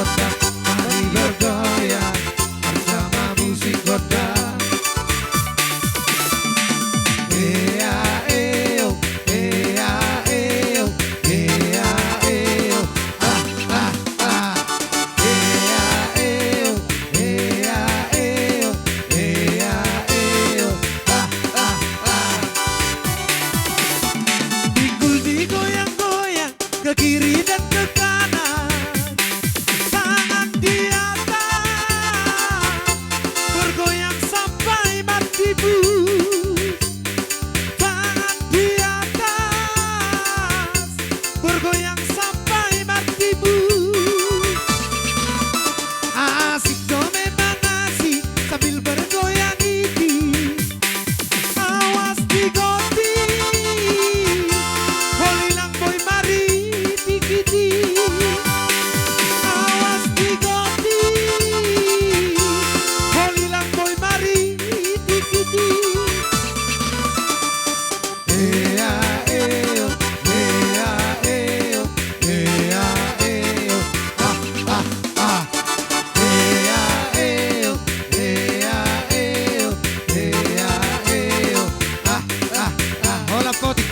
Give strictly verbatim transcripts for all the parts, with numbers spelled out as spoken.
Mari bergoyang bersama musik gondang. Ea, eo, ea, eo, ea, eo. Ah, ah, ah. Ea, eo, ea, eo, ea, eo. Ah, ah, ah. Pinggul digoyang-goyang ke kiri dan ke kanan, tangan di atas, bergoyang sampai martibus. Tangan di atas, bergoyang sampai martibus. Asik do memang asik sambil bergoyang iti. Awas digoti, holilang boi mariti-kiti. Awas digoti, holilang boi mariti-kiti. Ea, eo, ea, eo, ea, eo. Ah, ah, ah. Ea, eo, ea, eo, ea, eo. Ah, ah, ah. Hola, Poti.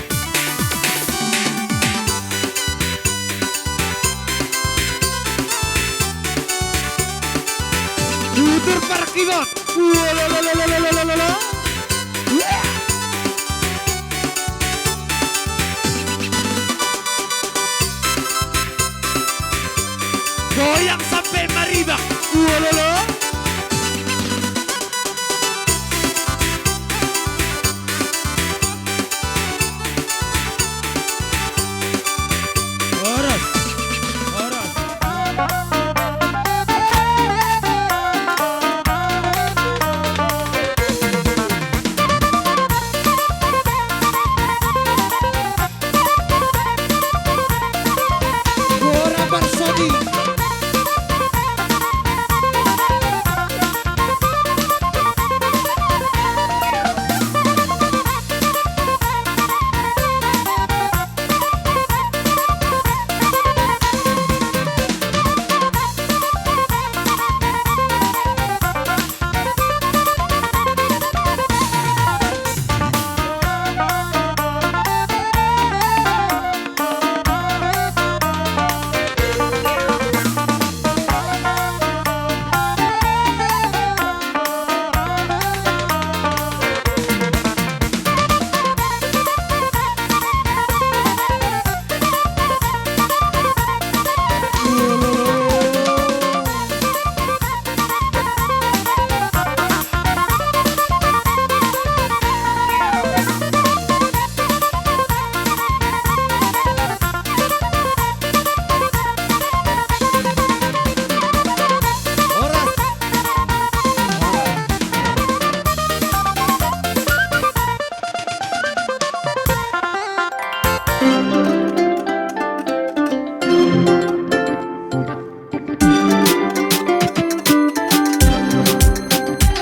Tutur parkibot. Uolololololololo. Goyang sampe maribak. Uololo. Horas. Horas.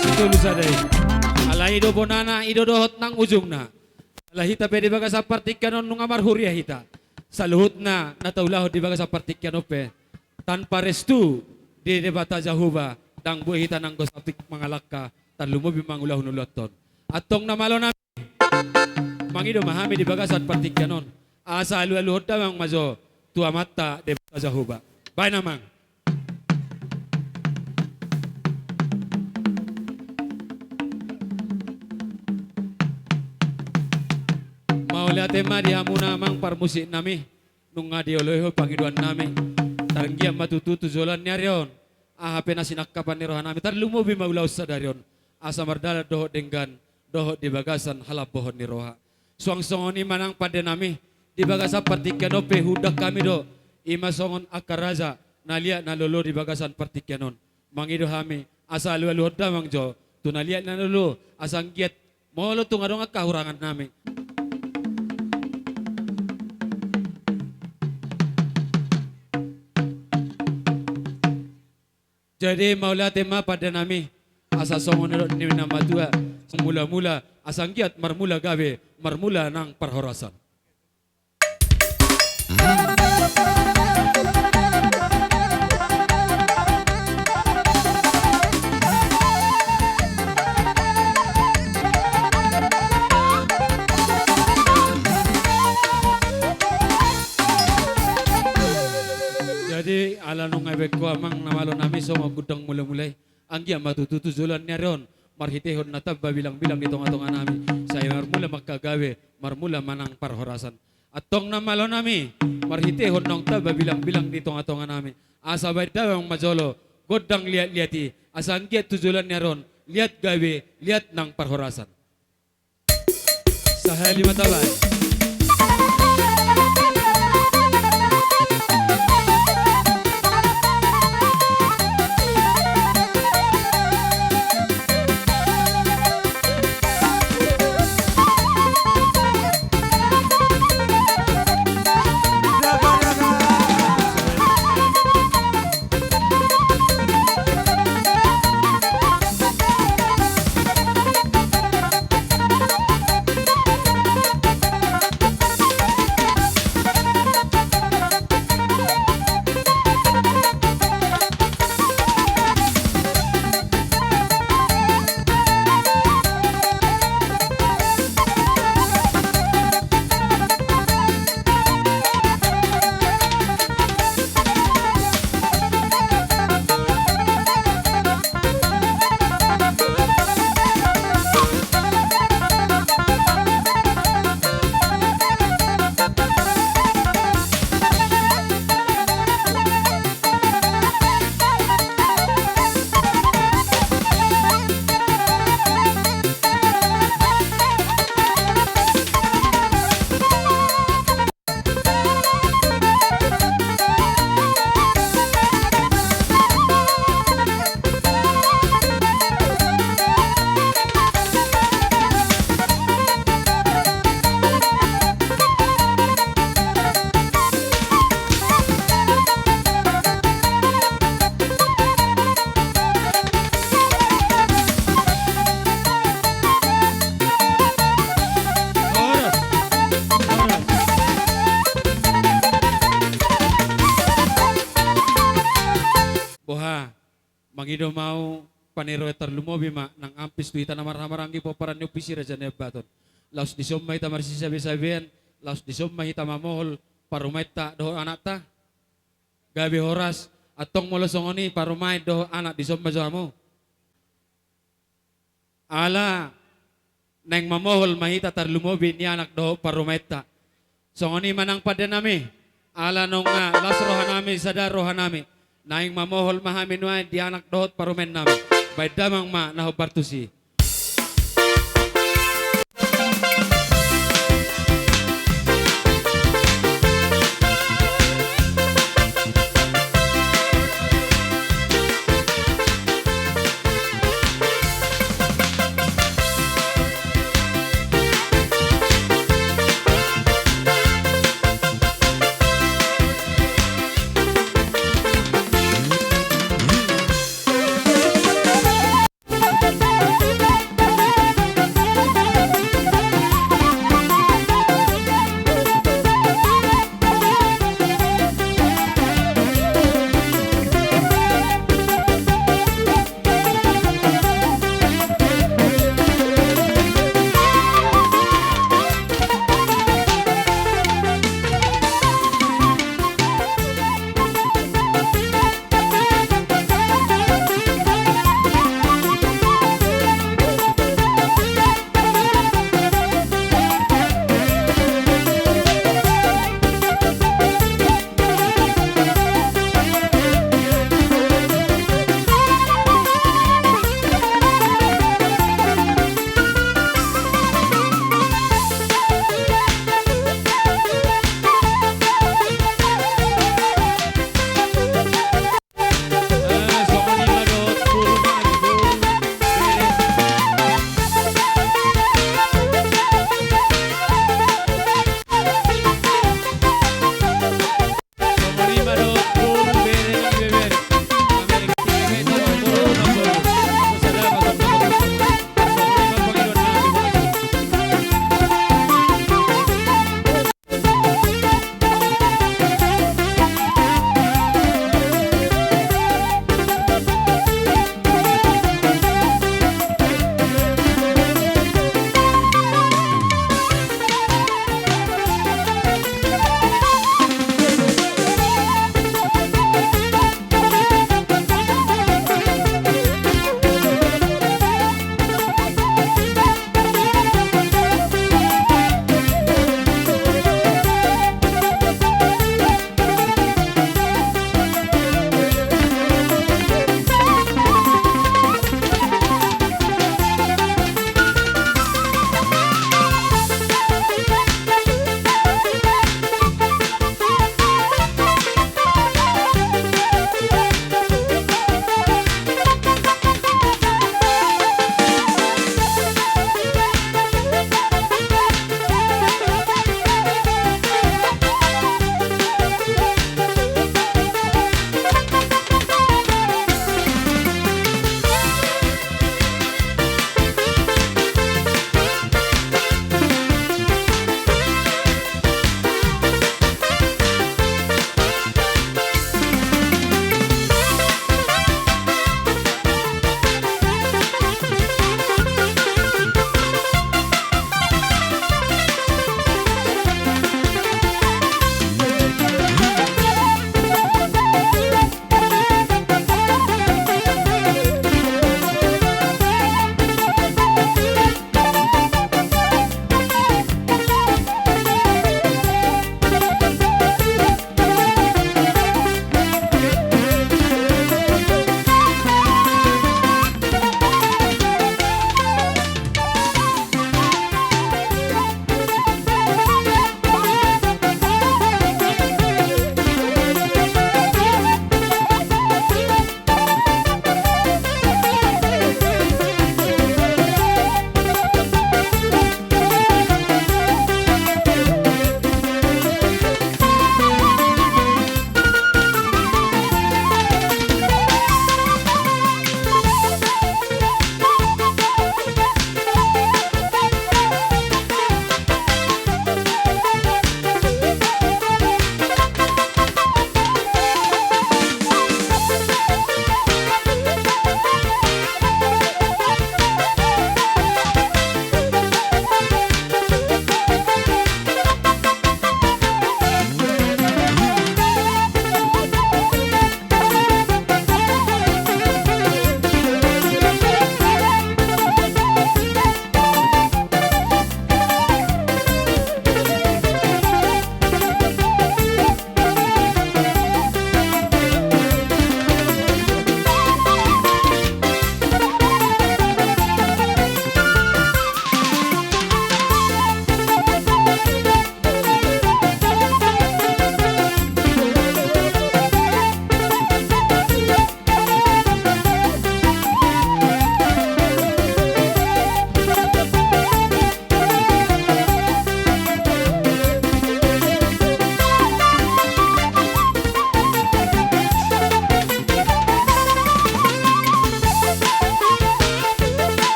Sitolu sada i. Alai i do bonana, i do dohot nang ujungna. Ala hita pe di bagasan partingkian on nunga marhuria hita. Saluhutna na taulahon di bagasan partingkian on pe tanpa restu di Debata Jahowa, ndang boi hita nanggo saotik mangalangka, tarlumobi mangulahon ulaonta on. Antong na malo nami, mangido ma hami di bagasan partingkian on, asa alualuhon damang ma jo tu Amanta Debata Jahowa. Baen amang. Mauliate ma di hamuna amang parmusik nami, nunga dioloi ho pangidoan nami. Taranggiat ma tutu tu joloan ni ari on aha pe na sinangkapan ni roha nami, tarlumobi ma ulaon sadari on, asa mardalan dohot denggan dohot di bagasan halambohon ni roha. Suang songon i ma nang pande nami, di bagasan partingkian on pe huundang hami do, i ma songon angka raja na liat na lolo di bagasan partingkian on. Mangido hami asa alualuhon damang jo tu na liat na lolo, asa anggiat molo tung adong angka hahurangan nami. Jadi mauliate ma pande nami, asa songon na nidok ni na matua, mulamula asa anggiat marmula gabe, marmula nang parhorasan. Ala nunga dibaen ho amang na malo nami songon gondang mulamula i. Anggiat ma tutu tu joloan ni ari on marhitehon na tamba bilangbilang di tongatonga nami, sai marmula ma angka gabe, marmula ma nang parhorasan. Antong na malo nami, marhitehon naung tamba bilangbilang di tongatonga nami, asa baen damang ma jolo gondang liatliat i, asa anggiat tu joloan ni ari on liat gabe, liat nang parhorasan. Sahali ma tabaen. Boha, mangido ma ahu paniroan tarlumobi ma nang ampis tu hita na marhahamaranggi pomparan ni Ompu Siraja Naiambaton. Laos dison ma hita marsisabesabean, laos dison ma hita mamohol parumaenta dohot anakta. Gabe horas, antong molo songon i parumaen dohot anak dison ma jo hamu. Ala naeng mamohol ma hita tarlumobi ni anak dohot parumaenta. Songon i ma nang pande nami, ala nunga las roha nami, sada roha nami. Naeng mamohol ma hami nuaeng di anak dohot parumaen nami. Baen damang ma na hombar tusi.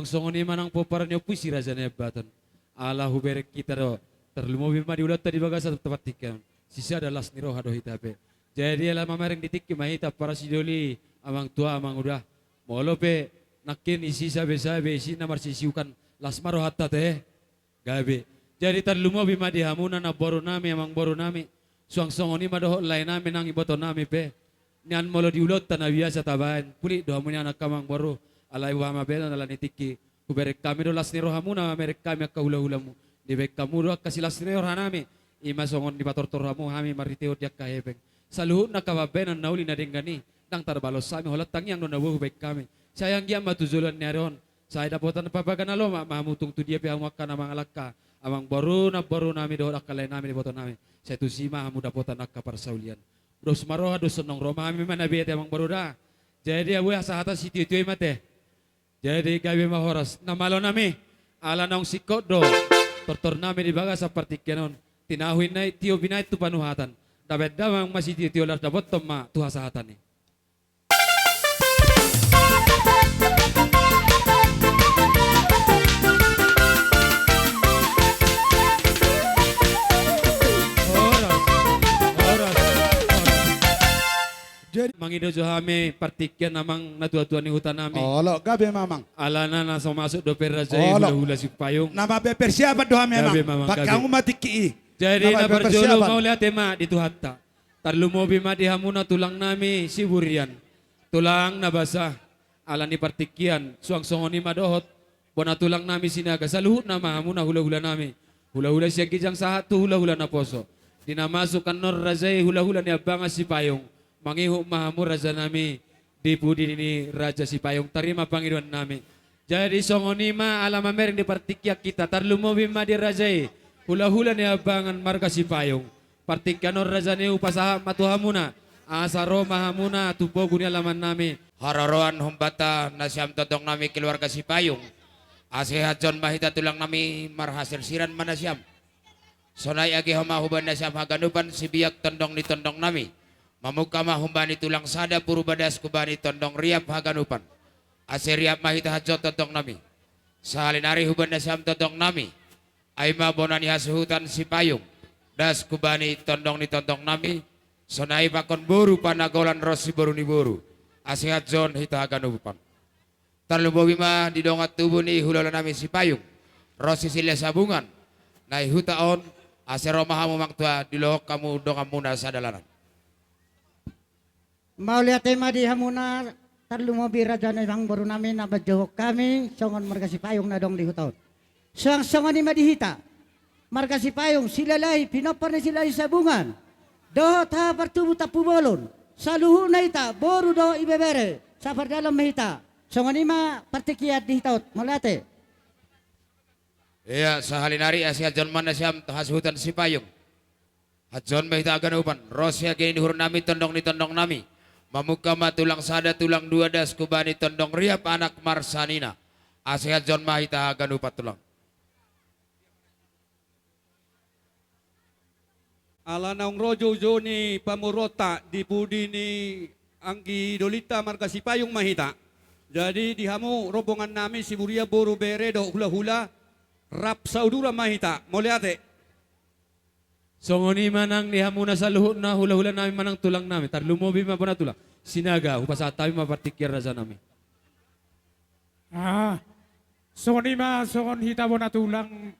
Songon i ma nang pomparan ni ompu i si Raja Nababan. Ala hubereng hita do, tarlumobi ma di ulaonta di bagasan partingkian on, sisada las ni roha do hita pe. Jadi ala mamereng di tingki ma hita para sidoli, amang tua, amang uda. Molo pe nangkin isi sabe-sabe, isi na marsisiukan, las ma rohanta te. Gabe. Jadi tarlumobi ma di hamu na namboru nami, amang boru nami. Suang songon i ma dohot lae nami nang iboto nami pe. Nian molo di ulaonta na biasa tabaen, pulik do hamu nian angka amang boru. Alai boha ma baenon ala ni tingki. Hubereng hami do las ni rohamuna, mamereng hami angka hula-hulamu. Dibaen hamu do angka silas ni roha nami. I ma songon dipatortor hamu hami marhitehon di angka hepeng. Saluhutna angka pambaenan na uli na denggan i, ndang tarbalos hami, holan tangiang do na boi hubaen hami. Sai anggiat ma tu joloan ni ari on, sai dapotan pambaga na lomak ma hamu, tung tu dia pe hamu angka na mangalangka, amang boru, namboru nami dohot angka lae nami, iboto nami. Sai tusi ma hamu dapotan angka parsaulian. Dos ma roha, dos sonong ro ma hami, manang bete amang boru da. Jadi abu hasahatan sitio-tio i ma te. Jadi gabe ma horas na malo nami, ala naung singkop do tortor nami di bagasan partingkian on. Tinahu i na i, tio binaen tu panuhatan. Dabe damang ma sitio-tio, las dapothon ma tu hasahatan i. Horas, horas, horas. Jadi mangido jo hami partingkian amang na tua-tua ni huta nami. Olo, gabe ma amang. Alana na so masuk dope raja i, olo, hula-hula Sipayung. Na mambaen persiapan do hami amang. Gabe ma amang, gabe. Pakke hamu ma tingki i. Jadi na parjolo mauliate ma di Tuhanta. Tarlumobi ma di hamuna tulang nami Siburian, tulang na basa, ala ni partingkian, suang songon i ma dohot bona tulang nami Sinaga, saluhutna ma hamuna hula-hula nami, hula-hula sian ginjang sahat tu hula-hula naposo. Di na masuk annon raja i hula-hula ni ambangan Sipayung, mangihut ma hamu raja nami, di pudi ni Raja Sipayung, tarima pangidoan nami. Jadi songon i ma ala mamereng di partingkian hita, tarlumobi ma di raja i hula-hula ni ambangan marga Sipayung. Partingkian on raja nami, hupasahat ma tu hamuna, asa ro ma hamuna tu pogu ni alaman nami. Haroroan humbanta nasiam tondong nami keluarga Sipayung. Asa sehat-sehat ma hita tulang nami, marhasirsiran ma nasiam. Sonai age ho ma hubaen nasiam haganupan sibiak tondong ni tondong nami. Mamungka ma humbani tulang sada purba das humbani tondong riap haganupan. Asa riap ma hita sehat-sehat tondong nami. Sahali nari hubaen nasiam tondong nami. Ai ma bona ni hasuhutan Sipayung. Das humbani tondong ni tondong nami. Sonai pakon boru Panagolan ro si boru ni boru. Asa sehat-sehat hita haganupan. Tarlumobi ma di dongan tubu ni hula-hula nami Sipayung, ro si Silahisabungan, na di huta on, asa ro ma hamu amang tua, diulohon hamu donganmuna sadalanan. Mauliate ma di hamuna, tarlumobi raja nami, amang boru nami, na manjouhon hami songon marga Sipayung na adong di huta on. Suang songon i ma di hita, marga Sipayung, Silalahi, pinompar ni Silahisabungan, dohot haha partubu Tampubolon, saluhutna hita, boru dohot ibebere, sapardalan ma hita. Songon i ma partingkian di hita on, mauliate. Ia, sahali nari asa sehat-sehat ma nasiam hasuhutan Sipayung. Sehat-sehat ma hita haganupan, ro sian age ni uhur nami, tondong ni tondong nami. Mamungka ma tulang sada, tulang dua, das humbani tondong riap anak marsanina. Asa sehat-sehat ma hita haganupan tulang. Ala naung ro jou-jou ni pamoruonta di pudi ni anggi dolinta marga Sipayung ma hita. Jadi di hamu rombongan nami Siburian, boru, bere dohot hula-hula, rap sauduran ma hita. Mauliate. Songon i ma nang di hamuna saluhutna hula-hula nami manang tulang nami, tarlumobi ma bona tulang Sinaga, hupasahat hami ma partingkian raja nami. Ah, songon i ma songon hita bona tulang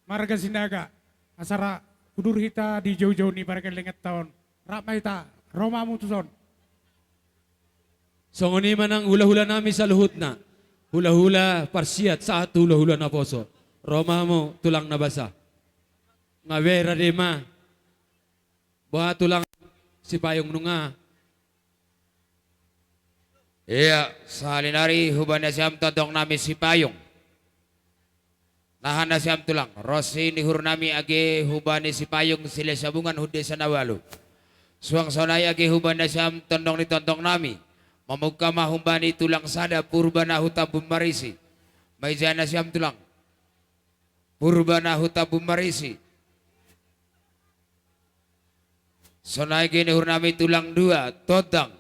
marga Sinaga, asa ra udur hita di jou-jou ni pargellengonta on. Rap ma hita, ro ma hamu tuson. Songon i ma nang hula-hula nami saluhutna, hula-hula parsiat sahat tu hula-hula naposo. Ro ma hamu tulang na basa. Nga be rade ma. Boha tulang Sipayung nunga. Ia, sahali nari hubaen nasiam tondong nami Sipayung. Naha nasiam tulang, ro sian ni uhur nami age humbani Sipayung Silahisabungan, Hundesa na ualu. Suang sonai age hubaen nasiam tondong ni tondong nami. Mamungka ma humbani tulang sada purba na hu Tambun Marisi. Mai ija nasiam tulang. Purba na hu Tambun Marisi. Sonai age ni uhur nami tulang dua, tondang.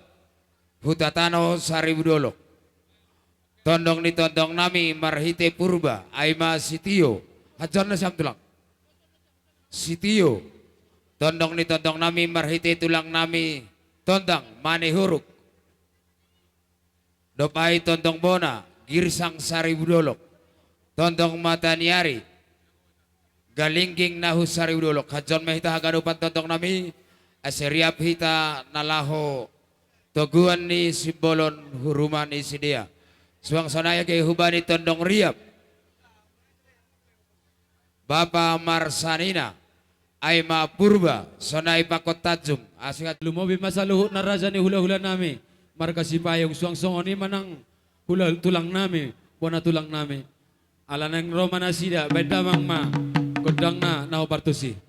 Huta Tano Saribu Dolok. Tondong ni tondong nami marhite Purba, ai ma sitio. Hanjang nasiam tulang. Sitio. Tondong ni tondong nami marhite tulang nami Tondang Manihuruk. Dohot tondong bona, Girsang Saribu Dolok. Tondong mataniari, Galingging na hu Saribu Dolok. Hanjang ma hita haganupan tondong nami, asa riap hita na laho toguan ni Simbolon hu ruma ni sidea. Suang sonai age hubani tondong riap. Bapa marsanina, ai ma Purba, sonai pangkon Tanjung, asing. Lumobi ma saluhutna raja ni hulahula nami, marga Sipayung, suang songon i ma nang hula tulang nami, bona tulang nami. Ala naeng ro ma nasida, baen damang ma gondangna na hombar tusi.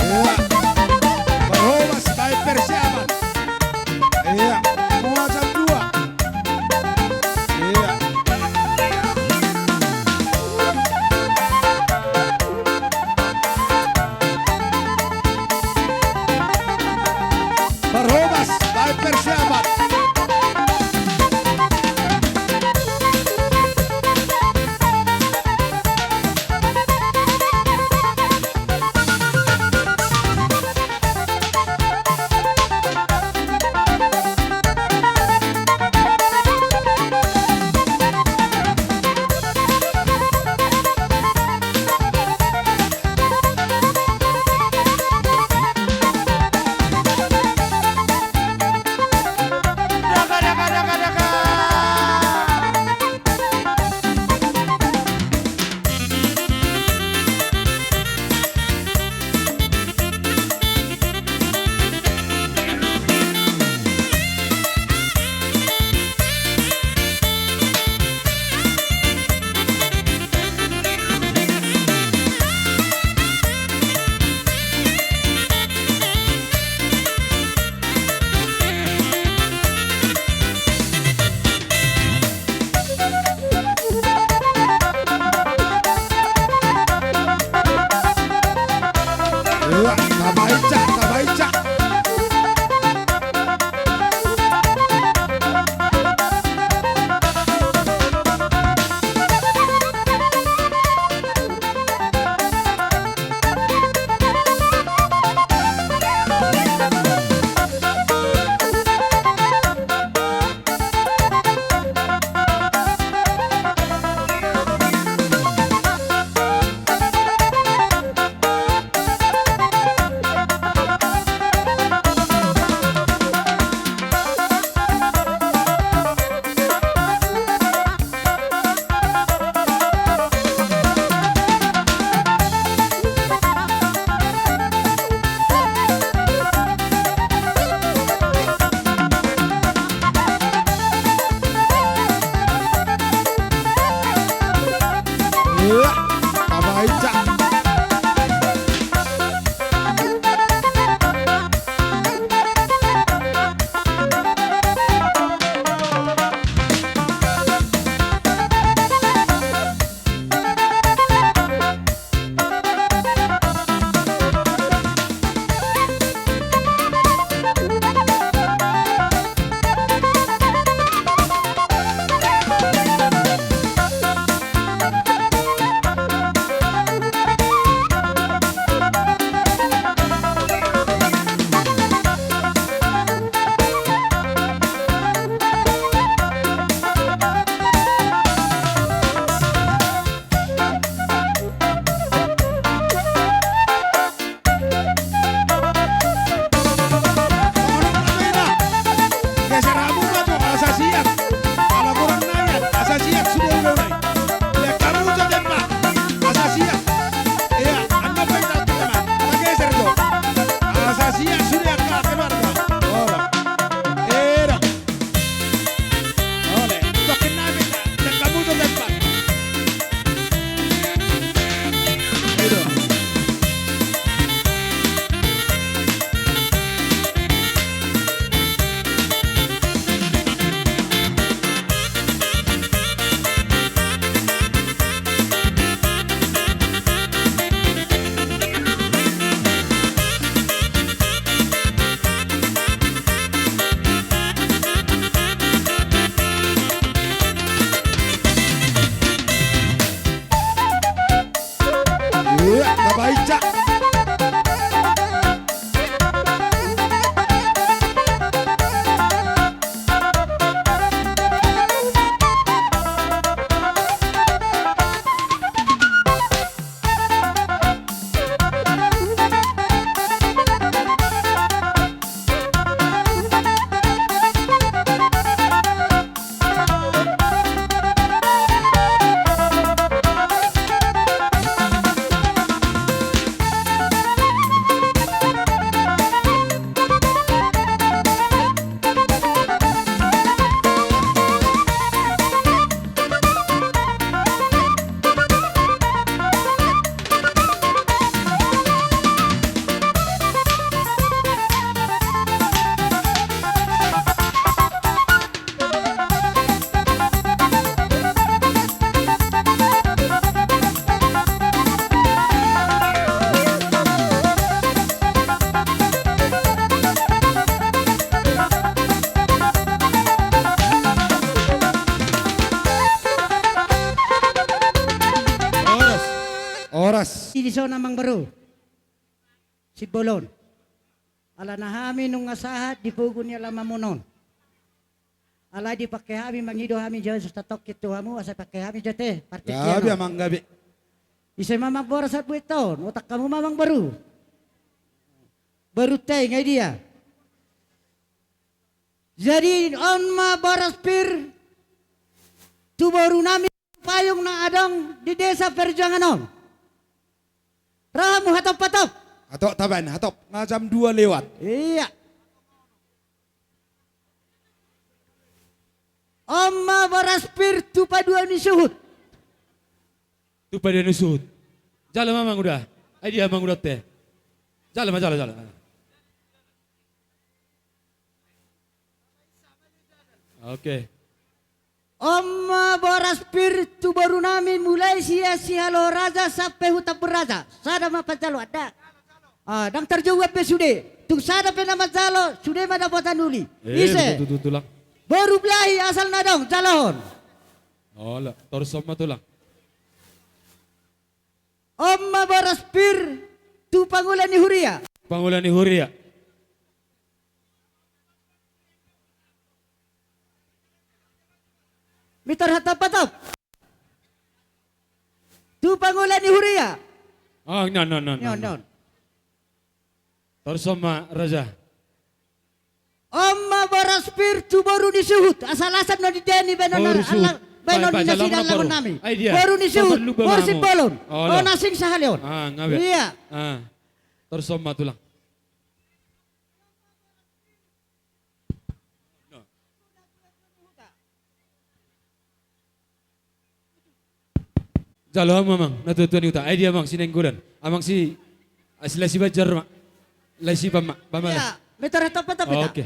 Ia. Parhobas, baen persiapan. Ia. Mua jam dua. Ia. Parhobas, baen persiapan. Ia, tabaen, tabaen. Cak. Horas. Horas. Di dison amang boru. Simbolon. Alana hami nunga sahat di pogu ni alamanmuna on. Alai dipangke hami mangido hami jo satongkin tu hamu asa pangke hami jo te partingkian on. Gabe amang, gabe. Ise ma amang boru sahat buat on, otak hamu ma amang boru. Boru te, nga i dia. Jadi on ma boras pir tu boru nami payung na adong di desa Perjuangan on. Rohamu hatop-hatop. Hatop tabaen, hatop. Nga jam dua lewat. Iya. On ma boras pir tu padua ni suhut. Tu padua ni suhut. Jalo ma amang uda. Ai dia amang uda te. Jalo ma, jalo, jalo. Oke. On ma boras pir tu boru nami mulai sian Sihaloho Raja sampe hu Tambun Raja. Sada ma panjaloan da. Ah, ndang tarjou be sude. Tung sada pe na manjalo, sude ma dapotan uli. Eh, ise? Betul, betul, tulang. Boru Blahi asal na adong, jalohon. Olo, torus on ma tulang. On ma boras pir tu pangula ni huria. Pangula ni huria. Mitar hatop-hatop. Tu pangula ni huria. Ah, non, non, non, non, non. Torus on ma raja. On ma boras pir tu boru ni suhut, asa lasan do di dia ni baenon. Boru ni suhut. Baenon ni nasida allangon nami. Ai dia. Boru ni suhut, boru Simbolon. Olo. On asing sahali on. Ah, nga be. Iya. Ah. Torus on ma tulang. Jalo hamu amang, na tua-tua ni huta. Ai dia amang, si Nainggolan. Amang si, ah, si Laisi Banjar ma. Laisi Pama, Pama. Iya, mitar hatop-hatop hita. Oke.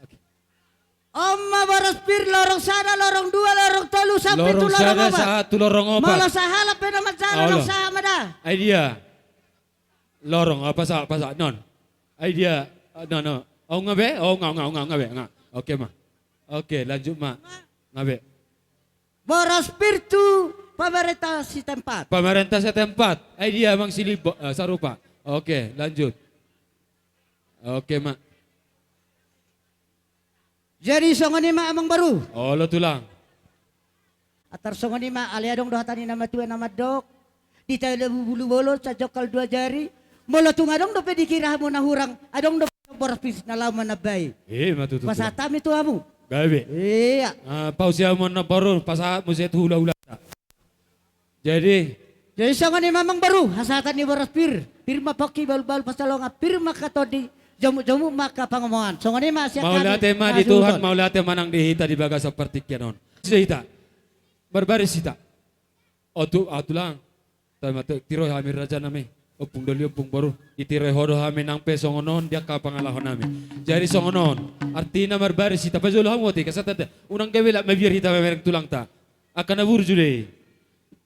Oke. On ma boras pir lorong sada, lorong dua, lorong tolu, sampe tu lorong opat. Lorong sada sahat tu lorong opat. Molo sahalak pe na manjalo, olo, sahat ma da. Ai dia. Lorong, ah, pasahat, pasahat, non. Ai dia, ah, non, non. Oh, nga be? Oh, nga, nga, nga, nga be, nga. Oke ma. Oke, lanjut ma. Nga be. Boras pir tu pamarenta setempat. Pamarenta setempat. Ai dia amang si Limbo, eh, Sarupa. Oke, lanjut. Oke ma. Jadi songon i ma amang boru. Olo tulang. Antar songon i ma, alai adong do hata ni na matua na mandok, di talabu bulu bolon, sajongkal dua jari. Molo tung adong dope dikira hamu na hurang, adong dope boras pir na laho manambai. Eh, ima tutu tulang. Pasahat hami tu hamu. Gabe. Iya. Ah, pausi hamu amang boru, pasahat muse tu hula-hula. Jadi. Jadi songon i ma amang boru, hasahatan ni boras pir. Pir ma pongki bahul-bahul pansalongan, pir ma angka tondi, jomuk-jomuk ma angka pangomoan. Songon i ma sian hami. Mauliate ma di Tuhan, mauliate ma nang di hita di bagasan partingkian on. Sude hita. Marbaris hita. O tu, ah, tulang. Tama te, tiroi hami raja nami. Ompung doli, ompung boru. Ditiroi ho do hami nang pe songon on di angka pangalaho nami. Jadi songon on. Artina marbaris hita, pajolo hamu ate, kasatata. Unang gabe lak mabiar hita mamereng tulangta. Angka na burju do i.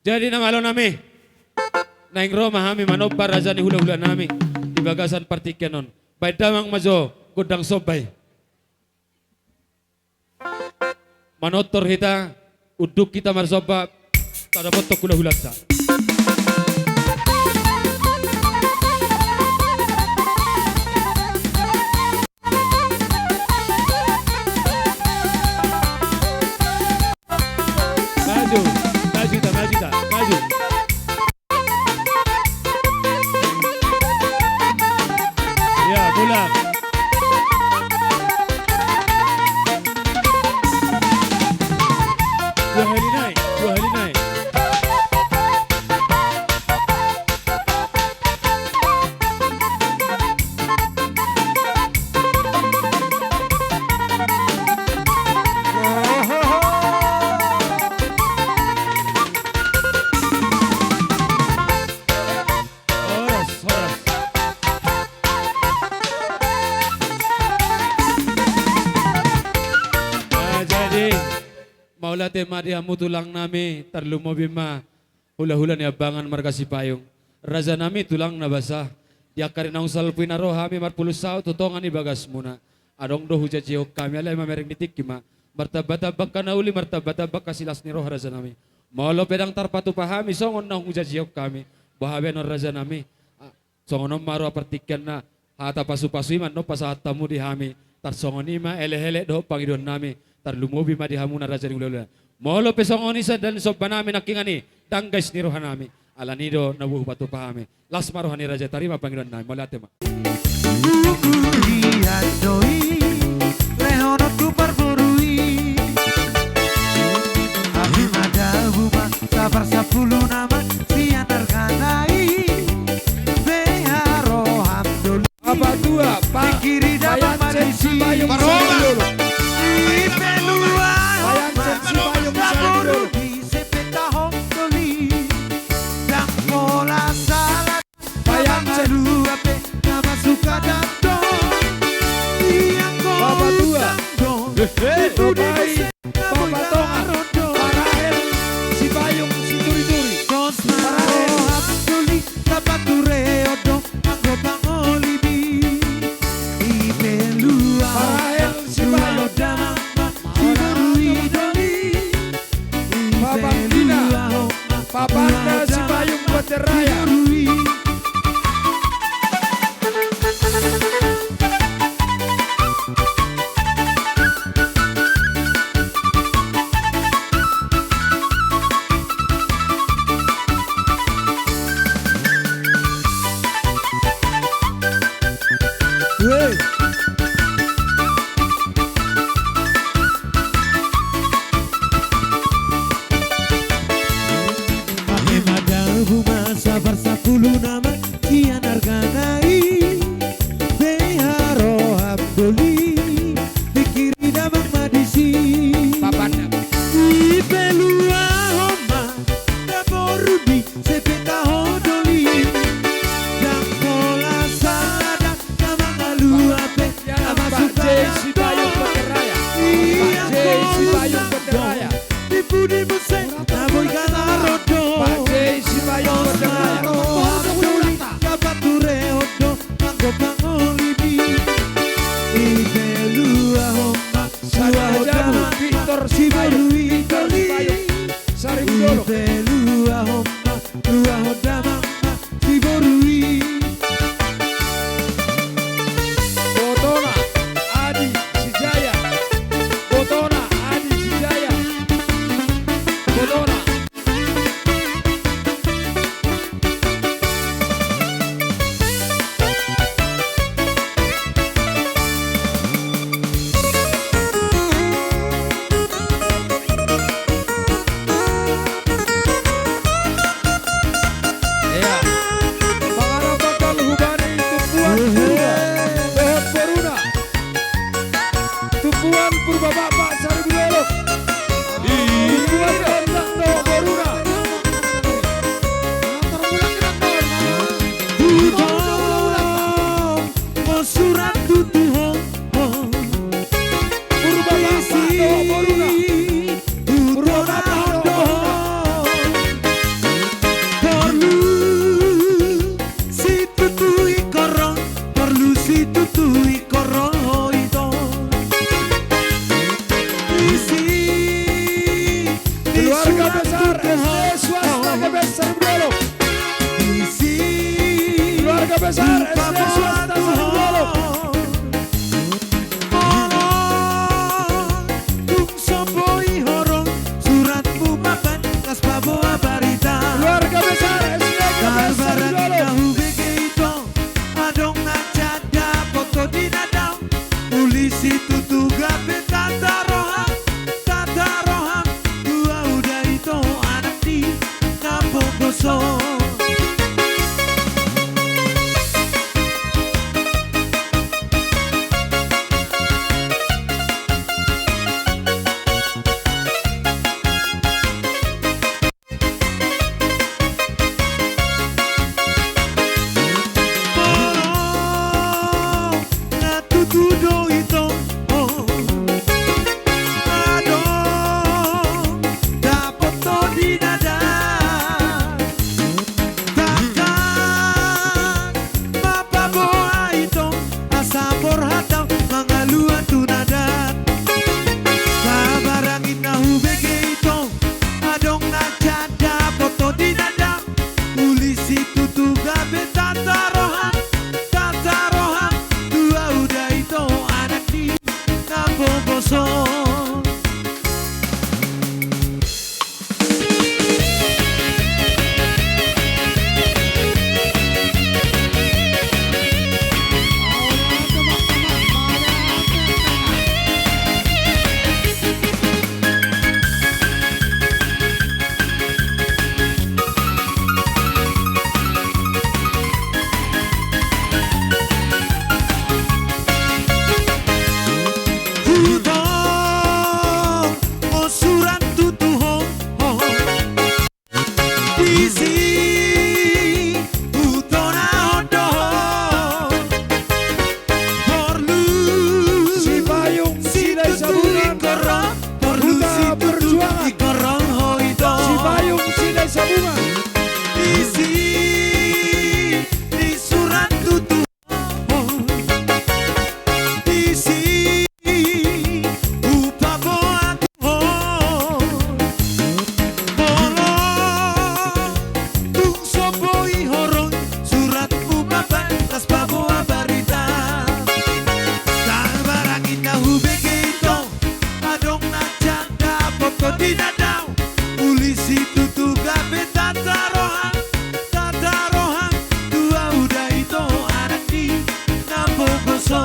Jadi na malo nami, naeng ro ma hami manomba raja ni hula-hula nami di bagasan partingkian on. Baen damang ma jo gondang somba i. Manortor hita, unduk hita marsomba, tadapothon hulahulanta. Maju, maju hita, maju hita, maju. Ya, pulang. Dua hali naik, dua hali naik. Horas, horas. Nah, jadi, mauliate ma di hamu tulang nami, tarlumobi ma hulahula ni Ambangan marga Sipayung. Raja nami tulang na basa, di angka ari naung salpu i na ro hami marpulus saut tu tonga ni bagasmuna. Adong do hujajihon hami, alai mamereng ni tingki ma. Martambatamba angka na uli, martambatamba angka silas ni roha raja nami. Molo pe ndang tarpatupa hami songon naung hujajihon hami, boha baenon raja nami? Ah, songon on ma roha partingkianna, hata pasupasu i ma annon pasahat hamu di hami. Tarsongon i ma elekelek dohot pangidoan nami, tarlumobi ma di hamuna raja ni hulahula. Molo pe songon i sandal ni somba nami nangkiningan i, ndang gais ni roha nami. Alani do na boi hupatupa hami. Las ma roha ni raja, tarima pangidoan nami, mauliate ma. Huliat do i lehononku parboru i. Hami ma dabu ma sabar sampulu nama sian argana i. Beha roham doli. Bapak tua, Pak Wayan Sensi Payung Sari Dolo. Wayan Sensi Payung Sari Dolo. Bapak Sensi Payung Sari Dolo. Bapak tua. Hehe. Bapak Tonga. Pak Rahel Sipayung Siturituri. Pak Rahel. Pak Rahel Sipayung. Bapak Tina. Papanda Sipayung Banjaraya. Weh. Hami ma dabu ma sabar sampulu nama sian argana i. Beha roham doli, pingkiri damang ma disi. Papanda. Dipaluahon ma daboru di sepeta ho doli. Ndang pola sada na mangalua pe. Pak Jay Sipayung Banjaraya. Pak Jay Sipayung Banjaraya. Di pudi muse na boi galarondo. Pak Jay Sipayung Banjaraya. Dapat ture ondo anggo pangolibi. Dipaluahon ma. Sada jabu, Victor Sipayung, Victor Sipayung. Sari Budolo. Dipaluahon ma. Luahon damang ma. Siborui. Botona Adi Sijaya. Botona Adi Sijaya. Botona. Keluarga besar S D Swasta G B S Sarimudolo. Keluarga besar S D Swasta Sarimudolo. Tung so boi horong suratmu mambaen, laos paboa barita. Keluarga besar S D G B S Sarimudolo. Hubege ito, adong na janda, boto di na dao. Uli situtu gabe tatarohang, tatarohang tu au da ito, anak ni na pogoso. Molo na tutu do ito, adong dapot ho di na dao. Tangkas ma paboa ito, asa borhat au mangalua tu na dao. Sabarang inna hubege ito, adong na janda, boto di na dao. Uli situtu gabe tatarohang, tatarohang tu au da ito, anak ni na pogoso. Huton, o surat tutu ho, ho. Disi huton on do ho. Porlu Sipayung Silahisabungan, ingkon ro, porlu situtu ingkon ro ho ito. Sipayung Silahisabungan. Disi di surat tutu ho. Disi hupaboa tu ho. Molo tung so boi horong suratmu mambaen, laos paboa barita. Sabarang inna hubege ito, adong na janda, boto di na dao. Uli situtu gabe tatarohang, tatarohang tu au da ito, anak ni na pogoso.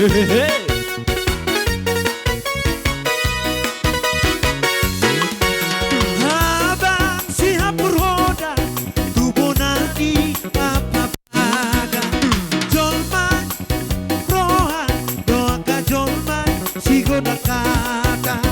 Hehehe. Abang si hampur hoda, tubu nani apa paga. Jolma roha, doa ka jolma, si goda kata.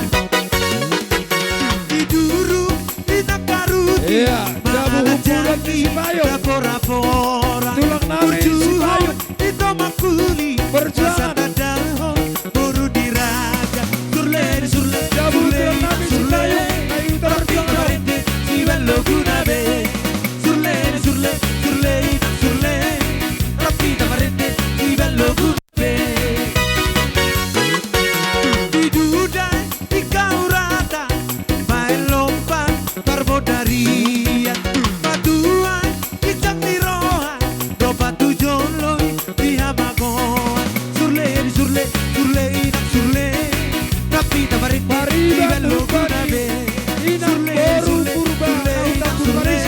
Di duru, di takaruti, iya, jabu humburan ni si Payung. Dapora-pora. Tulang nami si Payung. Ito mangkuli, perjuangan. Masa tadahon, boru di raja. Surle, surle, jabu surle, surle. Rapi tamarende, si baloguna be. Surle, surle, surle, surle. Rapi tamarende, si baloguna be. Di duda, di kaurata, baen lompan, parbodarian. Patuan, Ijang ni roha, dopa tu jolo i, di hamagoan. Surle, surle, surle, inang surle. Rapi tamarende, Pariban di baloguna be. Inang surle, boru surle, Purba, surle, inang surle.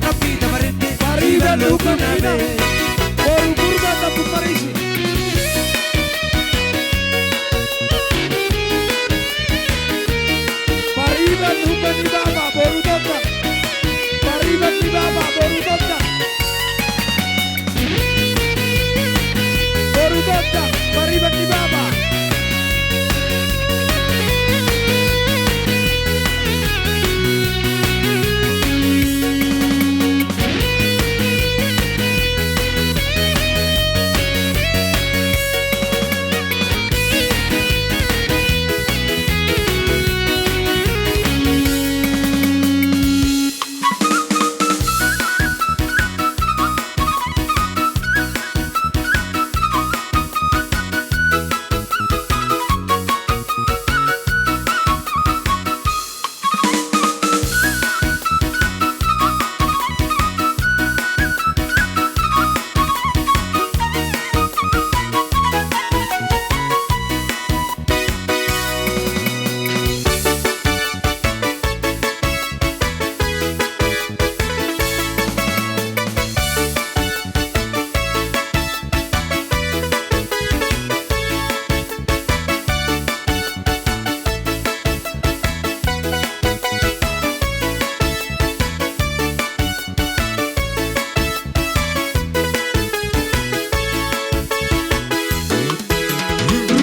Rapi tamarende, Pariban di baloguna be. Boru Purba, Tampung Parisi. Pariban huba ni bapa, boru Tonda. Pariban ni bapa, boru Tonda. Boru Tonda, pariban ni bapa.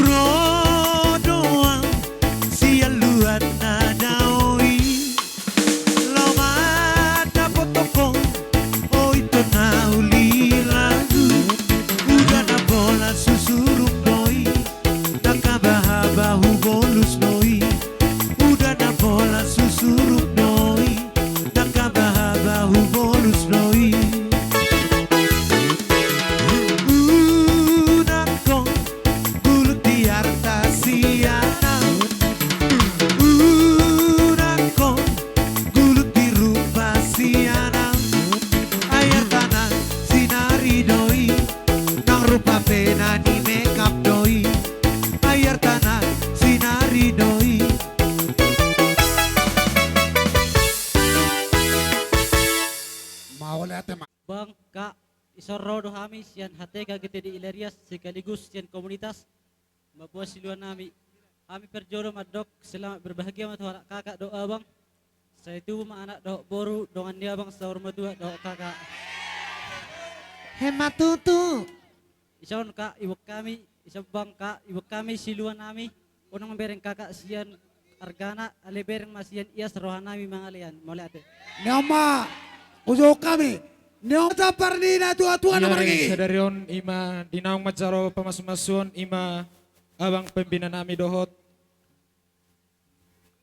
Ro do au sian luat na dao i, laho mandapothon ho, o ito na uli lagu. Uda na bolas husurung do i, ndang haba-haba hubolus do i. Uda na bolas husurung do i, ndang haba-haba hubolus do i. Unang ho gulut di arta sian au. Unang ho gulut di rupa sian au. Ai artana sinari do i, ndang rupa pe na ni make up do i. Ai artana sinari do i. Mauliate ma. Bang, Kak, dison ro do hami sian H T K G T D Ilarias sekaligus sian komunitas mamboan silua nami. Hami parjolo mandok selamat berbahagia ma tu halak kakak dohot abang. Sai tubu ma anak dohot boru dongan ni abang saur matua dohot kakak. Hema tutu. Dison, Kak, iboan hami, dison Bang, Kak, iboan hami silua nami. Unang bereng kakak sian argana, alai bereng ma sian ias roha nami mangalean. Mauliate. Ni on ma hujou hami. Ni on ma jambar ni natua-tua na margigi. Sadari on i ma di naung manjalo pamasumasuon i ma abang pembina nami dohot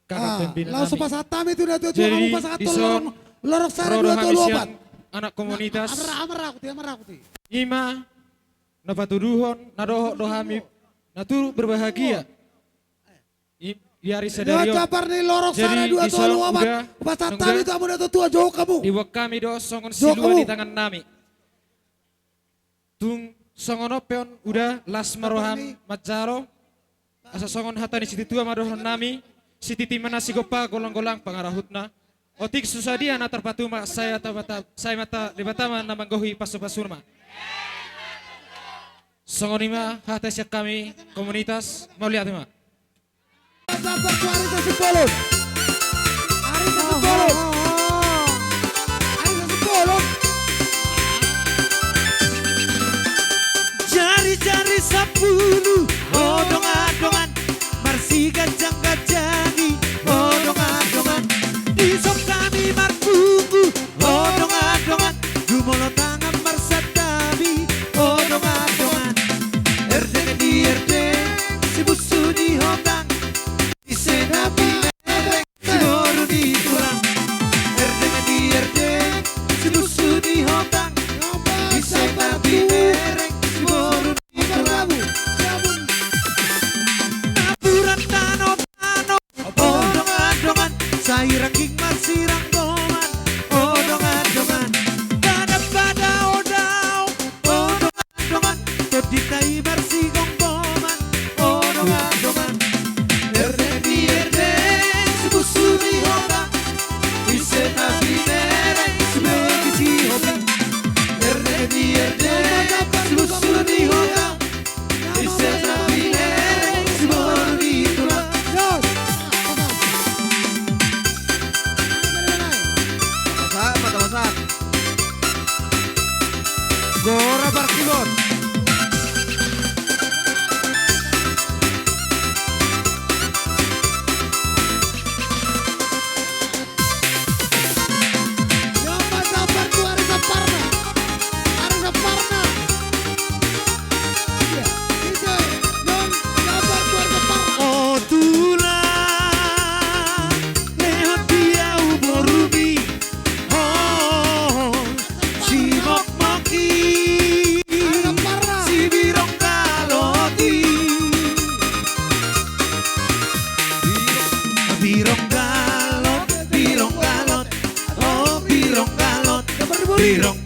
kakak pembina nami. Langsung pasahat hami tu natua-tua, jadi, pasahat tu dison lorong, lorong sada, ro do dua hami tolu sian opat. Anak komunitas. Amra, amra, aku ti, amra, aku ti. I ma na patuduhon na dohot do hami na turut berbahagia. I, di ari sadari on. Jambar ni lorong sada, dua tolu opat. Jadi dison uda, pasahat hami tu hamu natua-tua, jongkok hamu. Diboan hami do songon silua di tangan nami. Tung songon on pe on uda, las ma roham manjalo. Asa songon hata ni situatua ma dohonon nami: Sititi ma na sigompa, golang-golang pangarahutna. Otik so sadia na tarpatupa, sai Debata ma na manggohi pasupasuna. Songon i ma hata sian hami komunitas, mauliate ma. Sabar tu Arisa Simbolon. Arisa Simbolon. Arisa Simbolon. Jari-jari sampulu, o dongan-dongan, marsiganjang-ganjangi, o dongan-dongan, dison hami marpunggu, o dongan-dongan, jumolo tangan marsantabi, o dongan-dongan. Erdeng ni erdeng, sibusu ni hotang, ise na binereng, siboru ni tulang. Erdeng ni erdeng, sibusu ni hotang, ise na binereng, siboru ni tulang. Napuran tano-tano, o dongan-dongan, sai rangging marsiranggongan, o dongan-dongan, badabada o dao, o dongan-dongan, tondinta i marsigomgoman, o dongan-dongan. Erdeng ni erdeng, sibusu ni hotang, ise na binereng, sibege sihobing. Erdeng ni erdeng, sibusu ni hotang, ise na binereng, siboru ni tulang. Masa, masa, masa. Gora parkilon. Jompa sabar tu ari Saparna. Ari Saparna. Iya, ise, non, sabar tu ari Saparna. O tulang, lehon di ahu borumi. O, simokmok i. Ari Saparna. Sibirong galot i. Birong galot, birong galot, o birong galot, birong